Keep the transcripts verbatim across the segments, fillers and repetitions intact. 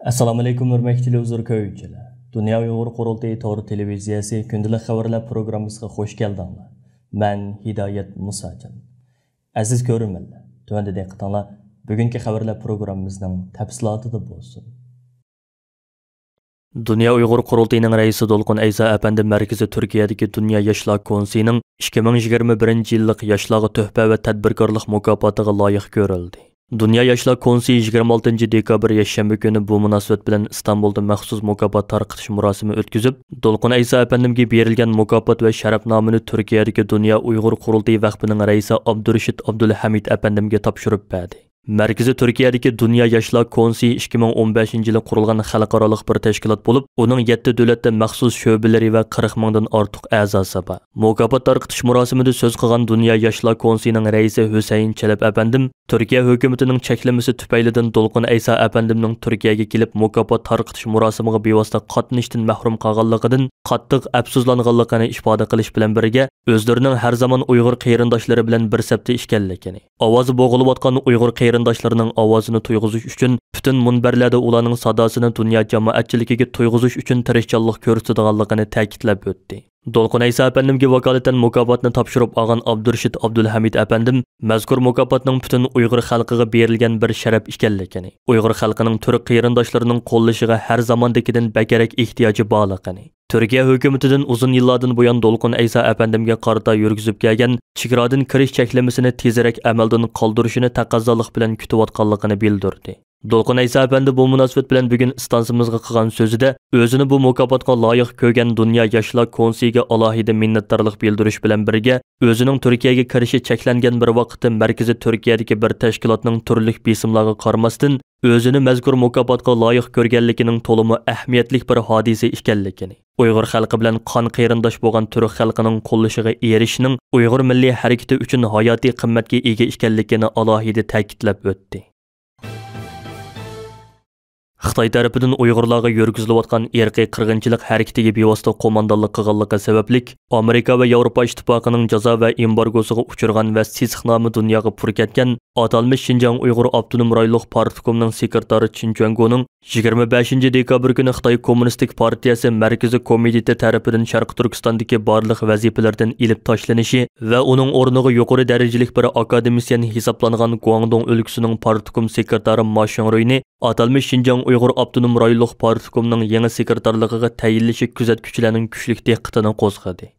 ئەسسالامۇئەلەيكۇم، ھۆرمەتلىك تېلېۋىزور كۆرگۈچىلەر! دۇنيا ئۇيغۇر قۇرۇلتىيى تور تېلېۋىزىيەسى كۈندىلىك خەۋەرلەر پروگراممىسىغا خۇش كەلدىڭلار. مەن ھىدايەت مۇساجان. ئەزىز كۆرۈرمەنلەر، تۆۋەندە دىققىتىڭلار بۈگۈنكى خەۋەرلەر پروگراممىمىزنىڭ تەپسىلاتىدا بولسۇن. دۇنيا ئۇيغۇر قۇرۇلتىيىنىڭ رەئىسى دولقۇن ئەيسا ئەپەندى مەركىزى تۈركىيەدىكى دۇنيا ياشلار كونسېيىنىڭ ئىككى مىڭ يىگىرمە بىرىنچى يىللىق ياشلارغا تۆھپە ۋە تەدبىركارلىق مۇكاپاتىغا لايىق كۆرۈلدى. دۇنيا ياشلار كونسېيى يىگىرمە ئالتىنچى دېكابىر يەكشەنبە كۈنى بۇ مۇناسىۋەت بىلەن ئىستانبۇلدا مەخسۇس مۇكاپات تارقىتىش مۇراسىمى ئۆتكۈزۈپ، دولقۇن ئەيسا ئەپەندىمگە بېرىلگەن مۇكاپات ۋە شەرەپنامىنى تۈركىيەدىكى دۇنيا ئۇيغۇر قۇرۇلتىيى ۋەقپىنىڭ رەئىسى ئابدۇرېشىت ئابدۇلھەمىد ئەپەندىمگە تاپشۇرۇپ بەردى. مەركىزى تۈركىيەدىكى دۇنيا ياشلار كونسېيى ئىككى مىڭ ئون بەشىنچى يىلى قۇرۇلغان خەلقئارالىق بىر تەشكىلات بولۇپ، ئۇنىڭ يەتتە دۆلەتتە مەخسۇس شۆبىلىرى ۋە قىرىق مىڭدىن ئارتۇق ئەزاسى بار. مۇكاپات تارقىتىش مۇراسىمىدا سۆز قىلغان دۇنيا ياشلار كونسېيىنىڭ رەئىسى ھۈسەيىن چەلەپ ئەپەندىم تۈركىيە ھۆكۈمىتىنىڭ چەكلىمىسى تۈپەيلىدىن دولقۇن ئەيسا ئەپەندىمنىڭ تۈركىيەگە كېلىپ مۇكاپات تارقىتىش مۇراسىمىغا بىۋاسىتە قاتنىشىشتىن مەھرۇم قالغانلىقىدىن قاتتىق ئەپسۇسلانغانلىقىنى ئىپادە قىلىش بىلەن بىرگە، ئۆزلىرىنىڭ ھەر زامان ئۇيغۇر قېرىنداشلىرى بىلەن بىر سەپتە ئىكەنلىكىنى، ئاۋازى بوغۇلۇۋاتقان ئۇيغۇر قېرىنداشلىرىنىڭ ئاۋازىنى تويغۇزۇش ئۈچۈن پۈتۈن مۇنبەرلەردە ئۇلارنىڭ ساداسىنى دۇنيا جامائەتچىلىكىگە تويغۇزۇش ئۈچۈن تىرىشچانلىق كۆرسىتىدىغانلىقىنى تەكىتلەپ ئۆتتى. دولقۇن ئەيسا ئەپەندىمگە ۋاكالىتەن مۇكاپاتنى تاپشۇرۇپ ئالغان ئابدۇرېشىت ئابدۇلھەمىد ئەپەندىم مەزكۇر مۇكاپاتنىڭ پۈتۈن ئۇيغۇر خەلقىگە بېرىلگەن بىر شەرەپ ئىكەنلىكىنى، ئۇيغۇر خەلقىنىڭ تۈرك قېرىنداشلىرىنىڭ قوللىشىغا ھەر زاماندىكىدىن بەكرەك ئېھتىياجى بارلىقىنى، تۈركىيە ھۆكۈمىتىدىن ئۇزۇن يىللاردىن بۇيان دولقۇن ئەيسا ئەپەندىمگە قارىتا يۈرگۈزۈپ كەلگەن چېگرادىن كىرىش چەكلىمىسىنى تېزرەك ئەمەلدىن قالدۇرۇشىنى تەقەززالىق بىلەن كۈتۈۋاتقانلىقىنى بىلدۈردى. دولقۇن ئەيسا ئەپەندى بۇ مۇناسىۋەت بىلەن بۈگۈن ئىستانسىمىزغا قىلغان سۆزىدە، ئۆزىنى بۇ مۇكاپاتقا لايىق كۆرگەن دۇنيا ياشلار كونسېيىگە ئالاھىدە مىننەتدارلىق بىلدۈرۈش بىلەن بىرگە، ئۆزىنىڭ تۈركىيەگە كىرىشى چەكلەنگەن بىر ۋاقىتتا مەركىزى تۈركىيەدىكى بىر تەشكىلاتنىڭ تۈرلۈك بېسىملارغا قارىماستىن، ئۆزىنى مەزكۇر مۇكاپاتقا لايىق كۆرگەنلىكىنىڭ تولىمۇ ئەھمىيەتلىك بىر ھادىسە ئىكەنلىكىنى، ئۇيغۇر خەلقى بىلەن قان قېرىنداش بولغان تۈرك خەلقىنىڭ قوللىشىغا ئېرىشىشنىڭ ئۇيغۇر مىللىي ھەرىكىتى ئۈچۈن ھاياتىي قىممەتكە ئىگە ئىكەنلىكىنى ئالاھىدە تەكىتلەپ ئۆتتى. خىتاي تەرىپىدىن ئۇيغۇرلارغا يۈرگۈزۈلۈۋاتقان ئىرقىي قىرغىنچىلىق ھەرىكىتىگە بىۋاسىتە قوماندانلىق قىلغانلىقى سەۋەبلىك، ئامېرىكا ۋە ياۋروپا ئىتتىپاقىنىڭ جازا ۋە ئېمبارگوسىغا ئۇچرىغان ۋە سېسىقنامە دۇنياغا پۇر كەتكەن ئاتالمىش شىنجاڭ ئۇيغۇر ئاپتونوم رايونلۇق پارتكومنىڭ سېكرېتارى چىن چۈەنگونىڭ يىگىرمە بەشىنچى دېكابىر كۈنى خىتاي كوممۇنىستىك پارتىيەسى مەركىزىي كومىتېتى تەرىپىدىن شەرقىي تۈركىستاندىكى بارلىق ۋەزىپىلىرىدىن ئېلىپ تاشلىنىشى ۋە ئۇنىڭ ئورنىغا يۇقىرى دەرىجىلىك بىر ئاكادېمىسىيەن ھېسابلانغان گۇاڭدۇڭ ئۆلكىسىنىڭ پارتكوم سېكرېتارى ما شىڭرۇينى ئاتالمىش شىنجاڭ ئۇيغۇر ئاپتونوم رايونلۇق پارتكومنىڭ يېڭى سېكرېتارلىقىغا تەيىنلىشى كۆزەتكۈچىلەرنىڭ كۈچلۈك دىققىتىنى قوزغىدى.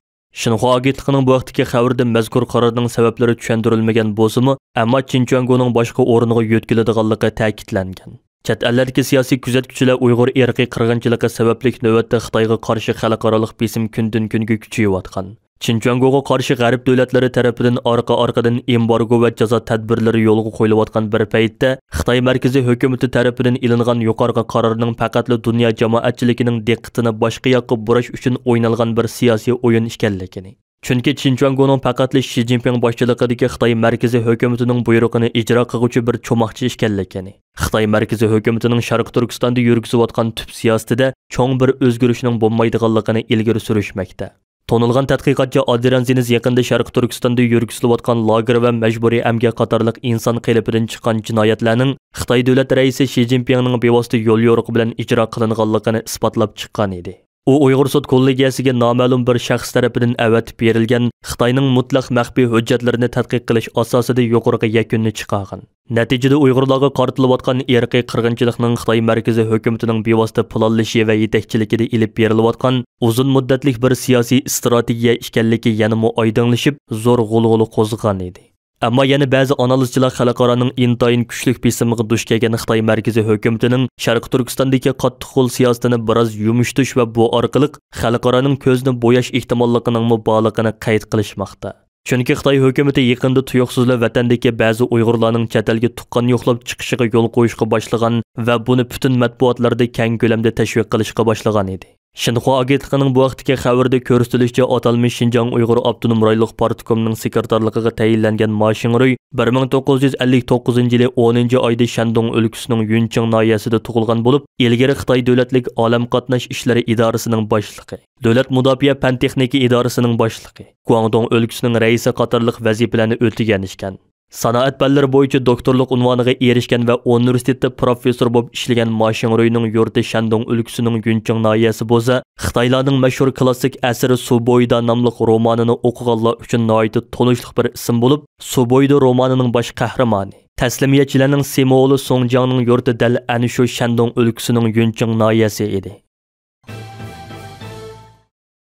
شىنخۇا ئاگېنتلىقىنىڭ بۇ ھەقتىكى خەۋىرىدە مەزكۇر قارارنىڭ سەۋەبلىرى چۈشەندۈرۈلمىگەن بولسىمۇ، ئەمما چىن چۈەنگونىڭ باشقا ئورۇنغا يۆتكىلىدىغانلىقى تەكىتلەنگەن. چەت ئەللەردىكى سىياسىي كۆزەتكۈچىلەر ئۇيغۇر ئىرقىي قىرغىنچىلىقى سەۋەبلىك نۆۋەتتە خىتايغا قارشى خەلقئارالىق بېسىم كۈندىن-كۈنگە كۈچىيىۋاتقان، چىن چۈەنگوغا قارشى غەرب دۆلەتلىرى تەرىپىدىن ئارقا-ئارقىدىن ئېمبارگو ۋە جازا تەدبىرلىرى يولغا قويۇلۇۋاتقان بىر پەيتتە، خىتاي مەركىزىي ھۆكۈمىتى تەرىپىدىن ئېلىنغان يۇقىرىقى قارارنىڭ پەقەتلا دۇنيا جامائەتچىلىكىنىڭ دىققىتىنى باشقا ياققا بۇراش ئۈچۈن ئوينالغان بىر سىياسىي ئويۇن ئىكەنلىكىنى، چۈنكى چىن چۈەنگونىڭ پەقەتلا شى جىنپىڭ باشچىلىقىدىكى خىتاي مەركىزىي ھۆكۈمىتىنىڭ بۇيرۇقىنى ئىجرا قىلغۇچى بىر چوماقچى ئىكەنلىكىنى، خىتاي مەركىزىي ھۆكۈمىتىنىڭ شەرقىي تۈركىستاندا يۈرگۈزۈۋاتقان تۈپ سىياسىتىدە چوڭ بىر ئۆزگىرىشنىڭ بولمايدىغانلىقىنى ئىلگىرى سۈرۈشمەكتە. تونۇلغان تەتقىقاتچى ئادرىيان زېنز يېقىندا شەرقىي تۈركىستاندا يۈرگۈزۈلۈۋاتقان لاگېر ۋە مەجبۇرىي ئەمگەك قاتارلىق ئىنسان قېلىپىدىن چىققان جىنايەتلەرنىڭ خىتاي دۆلەت رەئىسى شى جىنپىڭنىڭ بىۋاسىتە يوليورۇقى بىلەن ئىجرا قىلىنغانلىقىنى ئىسپاتلاپ چىققان ئىدى. ئۇ ئۇيغۇر سوت كوللېگىيەسىگە نامەلۇم بىر شەخس تەرىپىدىن ئەۋەتىپ بېرىلگەن خىتاينىڭ مۇتلەق مەخپىي ھۆججەتلىرىنى تەتقىق قىلىش ئاساسىدا يۇقىرىقى يەكۈننى چىقارغان. نەتىجىدە ئۇيغۇرلارغا قارىتىلىۋاتقان ئىرقىي قىرغىنچىلىقنىڭ خىتاي مەركىزىي ھۆكۈمىتىنىڭ بىۋاسىتە پىلانلىشى ۋە يېتەكچىلىكىدە ئېلىپ بېرىلىۋاتقان ئۇزۇن مۇددەتلىك بىر سىياسىي ئىستراتېگىيە ئىكەنلىكى يەنىمۇ ئايدىڭلىشىپ، زور غۇلغۇلا قوزغىغان ئىدى. ئەمما يەنە بەزى ئانالىزچىلار خەلقئارانىڭ ئىنتايىن كۈچلۈك بېسىمىغا دۇچ كەلگەن خىتاي مەركىزىي ھۆكۈمىتىنىڭ شەرقىي تۈركىستاندىكى قاتتىق قول سىياسىتىنى بىراز يۇمشىتىش ۋە بۇ ئارقىلىق خەلقئارانىڭ كۆزىنى بوياش ئېھتىماللىقىنىڭمۇ بارلىقىنى قەيت قىلىشماقتا. چۈنكى خىتاي ھۆكۈمىتى يېقىندا تۇيۇقسىزلا ۋەتەندىكى بەزى ئۇيغۇرلارنىڭ چەت ئەلگە تۇغقان يوقلاپ چىقىشىغا يول قويۇشقا باشلىغان ۋە بۇنى پۈتۈن مەتبۇئاتلاردا كەڭ كۆلەمدە تەشۋىق قىلىشقا باشلىغان ئىدى. شىنخۇا ئاگېنتلىقىنىڭ بۇ ھەقتىكى خەۋىرىدە كۆرسىتىلىشىچە، ئاتالمىش شىنجاڭ ئۇيغۇر ئاپتونوم رايونلۇق پارتكومنىڭ سېكرېتارلىقىغا تەيىنلەنگەن ما شىڭرۇي بىر مىڭ توققۇز يۈز ئەللىك توققۇزىنچى يىلى ئونىنچى ئايدا شەندۇڭ ئۆلكىسىنىڭ يۈنچىڭ ناھىيەسىدە تۇغۇلغان بولۇپ، ئىلگىرى خىتاي دۆلەتلىك ئالەم قاتناش ئىشلىرى ئىدارىسىنىڭ باشلىقى، دۆلەت مۇداپىئە پەن تېخنىكا ئىدارىسىنىڭ باشلىقى، گۇاڭدۇڭ ئۆلكىسىنىڭ رەئىسى قاتارلىق ۋەزىپىلەرنى ئۆتىگەن ئىكەن. سانائەت پەنلىرى بويىچە دوكتورلۇق ئۇنۋانىغا ئېرىشكەن ۋە ئۇنىۋېرسىتېتتا پروفېسسور بولۇپ ئىشلىگەن ما شىڭرۇينىڭ يۇرتى شەندۇڭ ئۆلكىسىنىڭ يۈنچىڭ ناھىيەسى بولسا، خىتايلارنىڭ مەشھۇر كلاسسىك ئەسىرى سۇ بويىدا ناملىق رومانىنى ئوقۇغانلار ئۈچۈن ناھايىتى تونۇشلۇق بىر ئىسىم بولۇپ، سۇ بويىدا رومانىنىڭ باش قەھرىمانى، تەسلىمىيەچىلەرنىڭ سىمۋولى سۇڭجياڭنىڭ يۇرتى دەل ئەنە شۇ شەندۇڭ ئۆلكىسىنىڭ يۈنچىڭ ناھىيەسى ئىدى.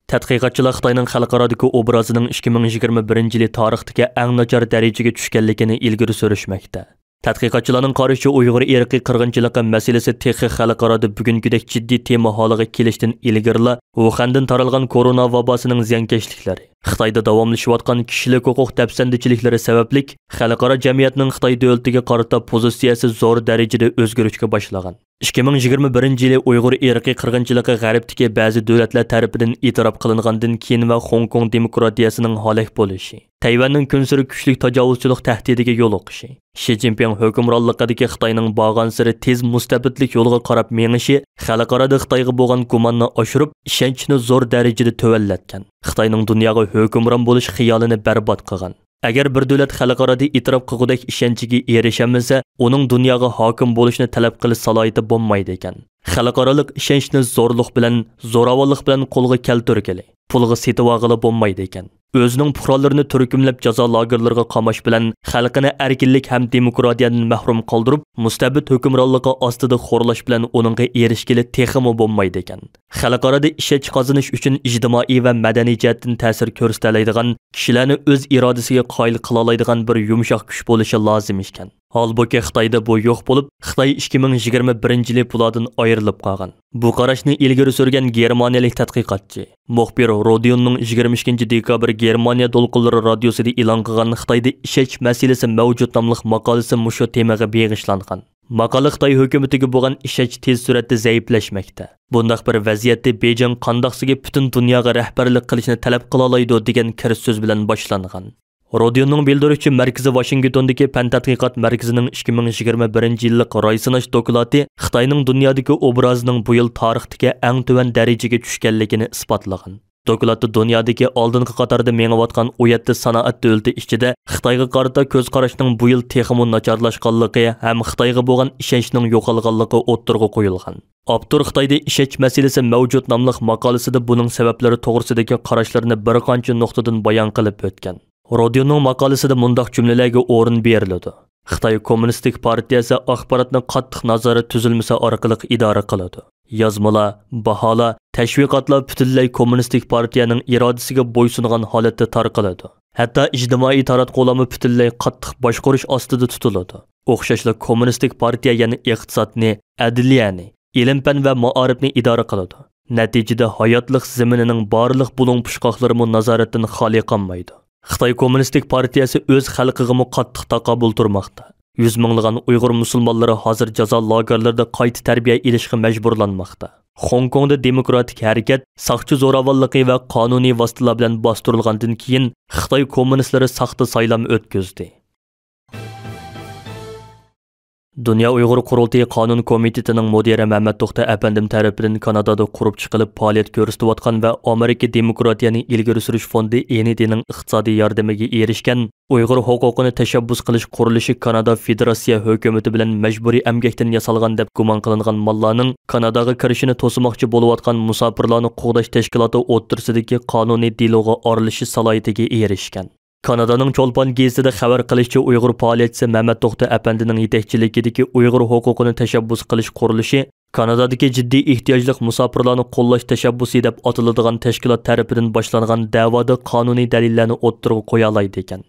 تەتقىقاتچىلار خىتاينىڭ خەلقئارادىكى ئوبرازىنىڭ ئىككى مىڭ يىگىرمە بىرىنچى يىلى تارىختىكى ئەڭ ناچار دەرىجىگە چۈشكەنلىكىنى ئىلگىرى سۈرۈشمەكتە. تەتقىقاتچىلارنىڭ قارىشىچە، ئۇيغۇر ئىرقىي قىرغىنچىلىقى مەسىلىسى تېخى خەلقئارادا بۈگۈنكىدەك جىددىي تېما ھالىغا كېلىشتىن ئىلگىرىلا، ۋۇخەندىن تارالغان كورونا ۋاباسىنىڭ زىيانكەشلىكلىرى، خىتايدا داۋاملىشىۋاتقان كىشىلىك ھوقۇق دەپسەندىچىلىكلىرى سەۋەبلىك، خەلقئارا جەمئىيەتنىڭ خىتاي دۆلىتىگە قارىتا پوزىتسىيەسى زور دەرىجىدە ئۆزگىرىشكە باشلىغان. ئىككى مىڭ يىگىرمە بىرىنچى يىلى ئۇيغۇر ئىرقىي قىرغىنچىلىقى غەربتىكى بەزى دۆلەتلەر تەرىپىدىن ئېتىراپ قىلىنغاندىن كېيىن ۋە خوڭكوڭ دېموكراتىيەسىنىڭ ھالاك بولۇشى، تەيۋەننىڭ كۈنسېرى كۈچلۈك تاجاۋۇزچىلىق تەھدىتىگە يولۇقۇشى، شى جىنپىڭ ھۆكۈمرانلىقىدىكى خىتاينىڭ بارغانسېرى تېز مۇستەبىتلىك يولىغا قاراپ مېڭىشى خەلقئارادا خىتايغا بولغان گۇماننى ئاشۇرۇپ، ئىشەنچنى زور دەرىجىدە تۆۋەنلەتكەن. خىتاينىڭ دۇنياغا ھۆكۈمران بولۇش خىيالىنى بەربات قىلغان. ئەگەر بىر دۆلەت خەلقئارادا ئېتىراپ قىلغۇدەك ئىشەنچكە ئېرىشەلمىسە، ئۇنىڭ دۇنياغا ھاكىم بولۇشنى تەلەپ قىلىش سالاھىيىتى بولمايدىكەن. خەلقئارالىق ئىشەنچنى زورلۇق بىلەن، زوراۋانلىق بىلەن قولغا كەلتۈرگىلى، پۇلغا سېتىۋالغىلى بولمايدىكەن. ئۆزىنىڭ پۇقرالىرىنى تۈركۈملەپ جازا لاگېرلىرىغا قاماش بىلەن خەلقىنى ئەركىنلىك ھەم دېموكراتىيەدىن مەھرۇم قالدۇرۇپ، مۇستەبىت ھۆكۈمرانلىقى ئاستىدا خورلاش بىلەن ئۇنىڭغا ئېرىشكىلى تېخىمۇ بولمايدىكەن. خەلقئارادا ئىشەنچ قازىنىش ئۈچۈن ئىجتىمائىي ۋە مەدەنىي جەھەتتىن تەسىر كۆرسىتەلەيدىغان، كىشىلەرنى ئۆز ئىرادىسىگە قايىل قىلالايدىغان بىر يۇمشاق كۈچ بولۇشى لازىم ئىكەن. ھالبۇكى، خىتايدا بۇ يوق بولۇپ، خىتاي ئىككى مىڭ يىگىرمە بىرىنچى يىلى بۇلاردىن ئايرىلىپ قالغان. بۇ قاراشنى ئىلگىرى سۈرگەن گېرمانىيەلىك تەتقىقاتچى، مۇخبىر رودىيوننىڭ يىگىرمە ئىككىنچى دېكابىر گېرمانىيە دولقۇنلىرى رادىيوسىدا ئېلان قىلغان خىتايدا ئىشەنچ مەسىلىسى مەۋجۇت ناملىق ماقالىسى مۇشۇ تېمىغا بېغىشلانغان. ماقالە خىتاي ھۆكۈمىتىگە بولغان ئىشەنچ تېز سۈرئەتتە زەئىپلەشمەكتە. بۇنداق بىر ۋەزىيەتتە بېيجىڭ قانداقسىگە پۈتۈن دۇنياغا رەھبەرلىك قىلىشنى تەلەپ قىلالايدۇ دېگەن كىرىش سۆز بىلەن باشلانغان. رودىيوننىڭ بىلدۈرۈشىچە، مەركىزى ۋاشىنگتوندىكى پەن تەتقىقات مەركىزىنىڭ ئىككى مىڭ يىگىرمە بىرىنچى يىللىق راي سىناش دوكلاتى خىتاينىڭ دۇنيادىكى ئوبرازىنىڭ بۇ يىل تارىختىكى ئەڭ تۆۋەن دەرىجىگە چۈشكەنلىكىنى ئىسپاتلىغان. دوكلاتتا دۇنيادىكى ئالدىنقى قاتاردا مېڭىۋاتقان ئون يەتتە سانائەت دۆلىتى ئىچىدە خىتايغا قارىتا كۆز قاراشنىڭ بۇ يىل تېخىمۇ ناچارلاشقانلىقى ھەم خىتايغا بولغان ئىشەنچنىڭ يوقالغانلىقى ئوتتۇرىغا قويۇلغان. ئاپتور خىتايدا ئىشەنچ مەسىلىسى مەۋجۇت ناملىق ماقالىسىدە بۇنىڭ سەۋەبلىرى توغرىسىدىكى قاراشلىرىنى بىر قانچە نۇقتىدىن بايان قىلىپ ئۆتكەن. رودىيونىڭ ماقالىسىدە مۇنداق جۈملىلەرگە ئورۇن بېرىلىدۇ: خىتاي كوممۇنىستىك پارتىيەسى ئاخباراتنى قاتتىق نازارەت تۈزۈلمىسى ئارقىلىق ئىدارە قىلىدۇ. يازمىلار، باھالار، تەشۋىقاتلار پۈتۈنلەي كوممۇنىستىك پارتىيەنىڭ ئىرادىسىگە بويسۇنغان ھالەتتە تارقىلىدۇ. ھەتتا ئىجتىمائىي تاراتقۇلارمۇ پۈتۈنلەي قاتتىق باشقۇرۇش ئاستىدا تۇتۇلىدۇ. ئوخشاشلا كوممۇنىستىك پارتىيە يەنە ئىقتىسادنى، ئەدلىيەنى، ئىلىم-پەن ۋە مائارىپنى ئىدارە قىلىدۇ. نەتىجىدە ھاياتلىق زېمىنىنىڭ بارلىق بۇلۇڭ-پۇچقاقلىرىمۇ نازارەتتىن خالىي قالمايدۇ. خىتاي كوممۇنىستىك پارتىيەسى ئۆز خەلقىغىمۇ قاتتىق تاقابىل تۇرماقتا. يۈز مىڭلىغان ئۇيغۇر مۇسۇلمانلىرى ھازىر جازا لاگېرلىرىدا قايتا تەربىيە ئېلىشقا مەجبۇرلانماقتا. خوڭكوڭدا دېموكراتىك ھەرىكەت ساقچى زوراۋانلىقى ۋە قانۇنىي ۋاسىتىلار بىلەن باستۇرۇلغاندىن كېيىن، خىتاي كوممۇنىستلىرى ساختا سايلام ئۆتكۈزدى. دۇنيا ئۇيغۇر قۇرۇلتىيى قانۇن كومىتېتىنىڭ مۇدىرى مەمەت توختى ئەپەندىم تەرىپىدىن كانادادا قۇرۇپ چىقىلىپ پائالىيەت كۆرسىتىۋاتقان ۋە ئامېرىكا دېموكراتىيەنى ئىلگىرى سۈرۈش فوندى ئېنىدىنىڭ ئىقتىسادىي ياردىمىگە ئېرىشكەن ئۇيغۇر ھوقۇقىنى تەشەببۇس قىلىش قۇرۇلۇشى كانادا فېدېراتسىيە ھۆكۈمىتى بىلەن مەجبۇرىي ئەمگەكتىن ياسالغان دەپ گۇمان قىلىنغان ماللانىڭ كاناداغا كىرىشىنى توسىماقچى بولۇۋاتقان مۇساپىرلارنى قوغداش تەشكىلاتى ئوتتۇرىسىدىكى قانۇنىي دېلوغا ئارىلىشىش سالاھىيىتىگە ئېرىشكەن. كانادانىڭ چولپان گېزىتىدە خەۋەر قىلىشىچە، ئۇيغۇر پائالىيەتچىسى مەمەت توختى ئەپەندىنىڭ يېتەكچىلىكىدىكى ئۇيغۇر ھوقۇقىنى تەشەببۇس قىلىش قۇرۇلۇشى كانادادىكى جىددىي ئېھتىياجلىق مۇساپىرلارنى قوللاش تەشەببۇسى دەپ ئاتىلىدىغان تەشكىلات تەرىپىدىن باشلانغان دەۋادا قانۇنىي دەلىللەرنى ئوتتۇرىغا قويالايدىكەن.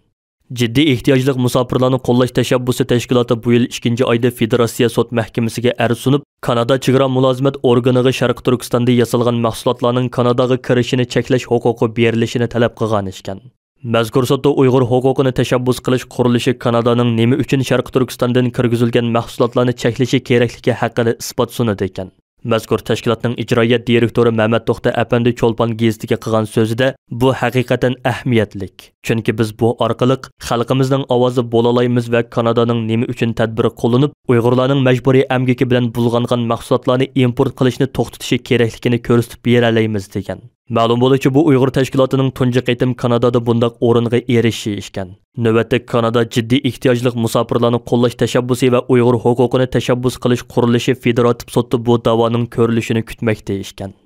جىددىي ئېھتىياجلىق مۇساپىرلارنى قوللاش تەشەببۇسى تەشكىلاتى بۇ يىل ئىككىنچى ئايدا فېدېراتسىيە سوت مەھكىمىسىگە ئەرز سۇنۇپ، كانادا چېگرا مۇلازىمەت ئورگىنىغا شەرقىي تۈركىستاندا ياسالغان مەھسۇلاتلارنىڭ كاناداغا كىرىشىنى چەكلەش ھوقۇقى بېرىلىشىنى تەلەپ قىلغانىكەن. مەزكۇر سوتتا ئۇيغۇر ھوقۇقىنى تەشەببۇس قىلىش قۇرۇلۇشى كانادانىڭ نېمە ئۈچۈن شەرقىي تۈركىستاندىن كىرگۈزۈلگەن مەھسۇلاتلارنى چەكلىشى كېرەكلىكى ھەققىدە ئىسپات سۇنىدىكەن. مەزكۇر تەشكىلاتنىڭ ئىجرائىيە دىرېكتورى مەمەت توختى ئەپەندى چولپان گېزىتىگە قىلغان سۆزىدە، بۇ ھەقىقەتەن ئەھمىيەتلىك. چۈنكى بىز بۇ ئارقىلىق خەلقىمىزنىڭ ئاۋازى بولالايمىز ۋە كانادانىڭ نېمە ئۈچۈن تەدبىر قوللىنىپ، ئۇيغۇرلارنىڭ مەجبۇرىي ئەمگىكى بىلەن بۇلغانغان مەھسۇلاتلارنى ئىمپورت قىلىشنى توختىتىشى كېرەكلىكىنى كۆرسىتىپ بېرەلەيمىز، دېگەن. مەلۇم بولۇشىچە، بۇ ئۇيغۇر تەشكىلاتىنىڭ تۇنجى قېتىم كانادادا بۇنداق ئورۇنغا ئېرىشىشى ئىكەن. نۆۋەتتە كانادا جىددىي ئېھتىياجلىق مۇساپىرلارنى قوللاش تەشەببۇسى ۋە ئۇيغۇر ھوقۇقىنى تەشەببۇس قىلىش قۇرۇلۇشى فېدېراتىپ سوتتا بۇ داۋانىڭ كۆرۈلۈشىنى كۈتمەكتە ئىكەن.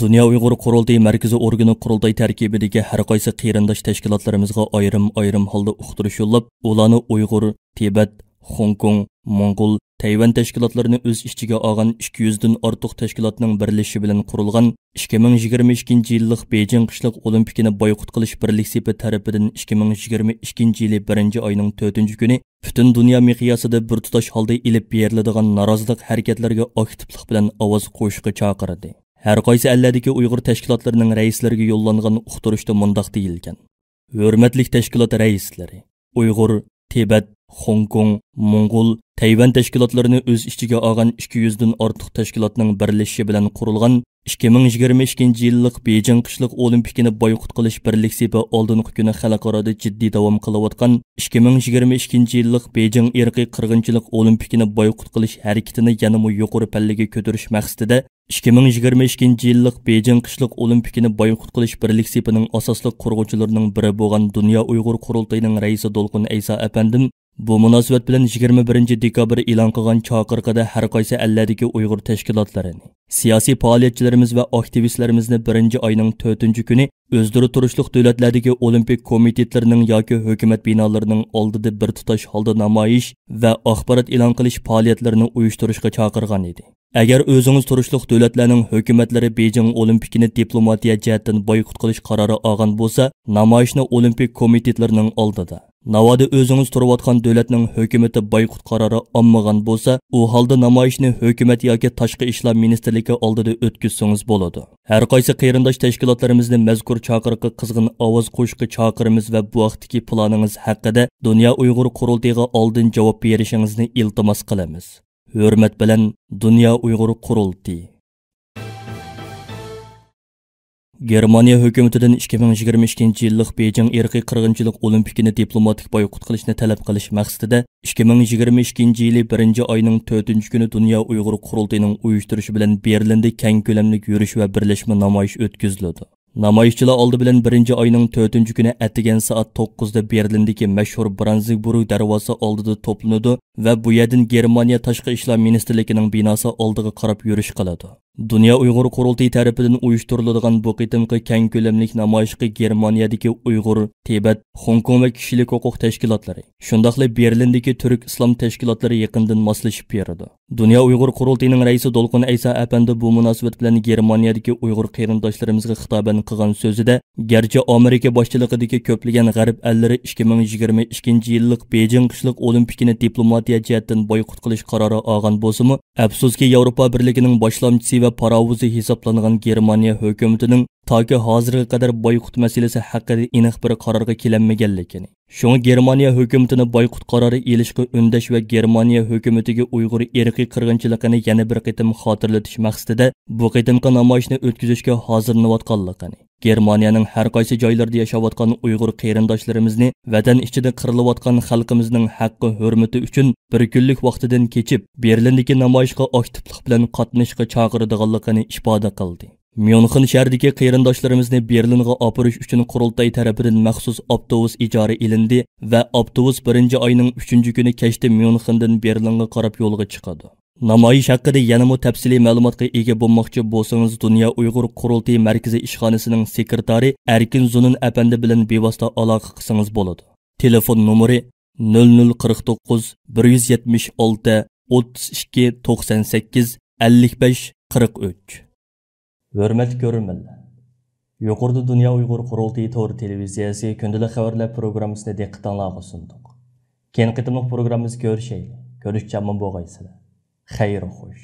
دۇنيا ئۇيغۇر قۇرۇلتىيى مەركىزىي ئورگىنى قۇرۇلتاي تەركىبىدىكى ھەر قايسى قېرىنداش تەشكىلاتلىرىمىزغا ئايرىم-ئايرىم ھالدا ئۇقتۇرۇش يوللاپ، ئۇلارنى ئۇيغۇر، تىبەت، خوڭكوڭ، موڭغۇل، تەيۋەن تەشكىلاتلىرىنى ئۆز ئىچىگە ئالغان ئىككى يۈزدىن ئارتۇق تەشكىلاتنىڭ بىرلىشىشى بىلەن قۇرۇلغان ئىككى مىڭ يىگىرمە ئىككىنچى يىللىق بېيجىڭ قىشلىق ئولىمپىكىنى بايقۇت قىلىش بىرلىك سېپى تەرىپىدىن ئىككى مىڭ يىگىرمە ئىككىنچى يىلى بىرىنچى ئاينىڭ تۆتىنچى كۈنى پۈتۈن دۇنيا مىقياسىدا بىر تۇتاش ھالدا ئېلىپ بېرىلىدىغان نارازىلىق ھەرىكەتلىرىگە ئاكتىپلىق بىلەن ئاۋاز قوشۇشقا چاقىردى. ھەر قايسى ئەللەردىكى ئۇيغۇر تەشكىلاتلىرىنىڭ رەئىسلىرىگە يوللانغان ئۇقتۇرۇشتا مۇنداق دېيىلگەن: ھۆرمەتلىك تەشكىلات رەئىسلىرى، ئۇيغۇر، تىبەت، خوڭكوڭ، موڭغۇل، تەيۋەن تەشكىلاتلىرىنى ئۆز ئىچىگە ئالغان ئىككى يۈزدىن ئارتۇق تەشكىلاتنىڭ بىرلىشىشى بىلەن قۇرۇلغان ئىككى مىڭ يىگىرمە ئىككىنچى يىللىق بېيجىڭ قىشلىق ئولىمپىكىنى بايقۇت قىلىش بىرلىك سېپى ئالدىنقى كۈنى خەلقئارادا جىددىي داۋام قىلىۋاتقان ئىككى مىڭ يىگىرمە ئىككىنچى يىللىق بېيجىڭ ئىرقىي قىرغىنچىلىق ئولىمپىكىنى بايقۇت قىلىش ھەرىكىتىنى يەنىمۇ يۇقىرى پەللىگە كۆتۈرۈش مەقسىتىدە، ئىككى مىڭ يىگىرمە ئىككىنچى يىللىق بېيجىڭ قىشلىق ئولىمپىكىنى بايقۇت قىلىش بىرلىك سېپىنىڭ ئاساسلىق قۇرغۇچىلىرىنىڭ بىرى بولغان دۇنيا ئۇيغۇر قۇرۇلتىيىنىڭ رەئىسى دولقۇن ئەيسا ئەپەندىم بۇ مۇناسىۋەت بىلەن يىگىرمە بىرىنچى دېكابىر ئېلان قىلغان چاقىرىقىدا ھەر قايسى ئەللەردىكى ئۇيغۇر تەشكىلاتلىرىنى، سىياسىي پائالىيەتچىلىرىمىز ۋە ئاكتىۋىستلىرىمىزنى بىرىنچى ئاينىڭ تۆتىنچى كۈنى ئۆزلىرى تۇرۇشلۇق دۆلەتلەردىكى ئولىمپىك كومىتېتلىرىنىڭ ياكى ھۆكۈمەت بىنالىرىنىڭ ئالدىدا بىر تۇتاش ھالدا نامايىش ۋە ئاخبارات ئېلان قىلىش پائالىيەتلىرىنى ئۇيۇشتۇرۇشقا چاقىرغان ئىدى. ئەگەر ئۆزىڭىز تۇرۇشلۇق دۆلەتلەرنىڭ ھۆكۈمەتلىرى بېيجىڭ ئولىمپىكىنى دىپلوماتىيە جەھەتتىن بايقۇت قىلىش قارارى ئالغان بولسا، نامايىشنى ئولىمپىك كومىتېتلىرىنىڭ ئالدىدا، ناۋادا ئۆزىڭىز تۇرۇۋاتقان دۆلەتنىڭ ھۆكۈمىتى بايقۇت قارارى ئالمىغان بولسا، ئۇ ھالدا نامايىشنى ھۆكۈمەت ياكى تاشقى ئىشلار مىنىستىرلىكى ئالدىدا ئۆتكۈزسىڭىز بولىدۇ. ھەر قايسى قېرىنداش تەشكىلاتلىرىمىزنى مەزكۇر چاقىرىققا قىزغىن ئاۋاز قوشۇشقا چاقىرىمىز ۋە بۇ ھەقتىكى پىلانىڭىز ھەققىدە دۇنيا ئۇيغۇر قۇرۇلتىيىغا ئالدىن جاۋاب بېرىشىڭىزنى ئىلتىماس قىلىمىز. ھۆرمەت بىلەن، دۇنيا ئۇيغۇر قۇرۇلتىيى. گېرمانىيە ھۆكۈمىتىدىن ئىككى مىڭ يىگىرمە ئىككىنچى يىللىق بېيجىڭ ئىرقىي قىرغىنچىلىق ئولىمپىكىنى دىپلوماتىك بايقۇت قىلىشنى تەلەپ قىلىش مەقسىتىدە، ئىككى مىڭ يىگىرمە ئىككىنچى يىلى بىرىنچى ئاينىڭ تۆتىنچى كۈنى دۇنيا ئۇيغۇر قۇرۇلتىيىنىڭ ئۇيۇشتۇرۇشى بىلەن بېرلىندە كەڭ كۆلەملىك يۈرۈش ۋە بىرلەشمە نامايىش ئۆتكۈزۈلىدۇ. نامايىشچىلار ئالدى بىلەن بىرىنچى ئاينىڭ تۆتىنچى كۈنى ئەتىگەن سائەت توققۇزدا بېرلىندىكى مەشھۇر برانزېنبۇرگ دەرۋازىسى ئالدىدا توپلىنىدۇ ۋە بۇ يەردىن گېرمانىيە تاشقى ئىشلار مىنىستىرلىكىنىڭ بىناسى ئالدىغا قاراپ يۈرۈش قىلىدۇ. دۇنيا ئۇيغۇر قۇرۇلتىيى تەرىپىدىن ئۇيۇشتۇرۇلىدىغان بۇ قېتىمقى كەڭ كۆلەملىك نامايىشقا گېرمانىيەدىكى ئۇيغۇر، تىبەت، خوڭكوڭ ۋە كىشىلىك ھوقۇق تەشكىلاتلىرى، شۇنداقلا بېرلىندىكى تۈرك ئىسلام تەشكىلاتلىرى يېقىندىن ماسلىشىپ بېرىدۇ. دۇنيا ئۇيغۇر قۇرۇلتىيىنىڭ رەئىسى دولقۇن ئەيسا ئەپەندى بۇ مۇناسىۋەت بىلەن گېرمانىيەدىكى ئۇيغۇر قېرىنداشلىرىمىزغا خىتابەن قىلغان سۆزىدە، گەرچە ئامېرىكا باشچىلىقىدىكى كۆپلىگەن غەرب ئەللىرى ئىككى مىڭ يىگىرمە ئىككىنچى يىللىق بېيجىڭ قىشلىق ئولىمپىكىنى دىپلوماتىيە جەھەتتىن بايقۇت قىلىش قارارى ئالغان بولسىمۇ، ئەپسۇسكى، ياۋروپا بىرلىكىنىڭ باشلامچىسى ۋە پاراۋۇزى ھېسابلانغان گېرمانىيە ھۆكۈمىتىنىڭ تاكى ھازىرغا قەدەر بايقۇت مەسىلىسى ھەققىدە ئېنىق بىر قارارغا كېلەلمىگەنلىكىنى، شۇڭا گېرمانىيە ھۆكۈمىتىنى بايقۇت قارارى ئېلىشقا ئۈندەش ۋە گېرمانىيە ھۆكۈمىتىگە ئۇيغۇر ئىرقىي قىرغىنچىلىقىنى يەنە بىر قېتىم خاتىرىلىتىش مەقسىتىدە بۇ قېتىمقى نامايىشنى ئۆتكۈزۈشكە ھازىرلىنىۋاتقانلىقىنى، گېرمانىيەنىڭ ھەر قايسى جايلىرىدا ياشاۋاتقان ئۇيغۇر قېرىنداشلىرىمىزنى ۋەتەن ئىچىدە قىرىلىۋاتقان خەلقىمىزنىڭ ھەققى ھۆرمىتى ئۈچۈن بىر كۈنلۈك ۋاقتىدىن كېچىپ، بېرلىندىكى نامايىشقا ئاكتىپلىق بىلەن قاتنىشىشقا چاقىرىدىغانلىقىنى ئىپادە قىلدى. ميۇنخېن شەھىرىدىكى قېرىنداشلىرىمىزنى بېرلىنغا ئاپىرىش ئۈچۈن قۇرۇلتاي تەرىپىدىن مەخسۇس ئاپتوبۇس ئىجارە ئېلىندى ۋە ئاپتوبۇس بىرىنچى ئاينىڭ ئۈچىنچى كۈنى كەچتە ميۇنخېندىن بېرلىنغا قاراپ يولغا چىقىدۇ. نامايىش ھەققىدە يەنىمۇ تەپسىلىي مەلۇماتقا ئىگە بولماقچى بولسىڭىز، دۇنيا ئۇيغۇر قۇرۇلتىيى مەركىزىي ئىشخانىسىنىڭ سېكرېتارى ئەركىن زۇنۇن ئەپەندى بىلەن بىۋاسىتە ئالاقە قىلسىڭىز بولىدۇ. تېلېفون نومۇرى: نۆل نۆل قىرىق توققۇز، بىر يۈز يەتمىش ئالتە، ئوتتۇز ئىككى، توقسان سەككىز، ئەللىك بەش، قىرىق ئۈچ. ھۆرمەتلىك كۆرۈرمەنلەر! يۇقىرىدا دۇنيا ئۇيغۇر قۇرۇلتىيى تور تېلېۋىزىيەسى كۈندىلىك خەۋەرلەر پروگراممىسىنى دىققىتىڭلارغا سۇندۇق. كېيىنكى قېتىملىق پروگراممىمىزدا كۆرۈشەيلى. كۆرۈشكىچە ئامان بولغايسىلەر. خەير خوش.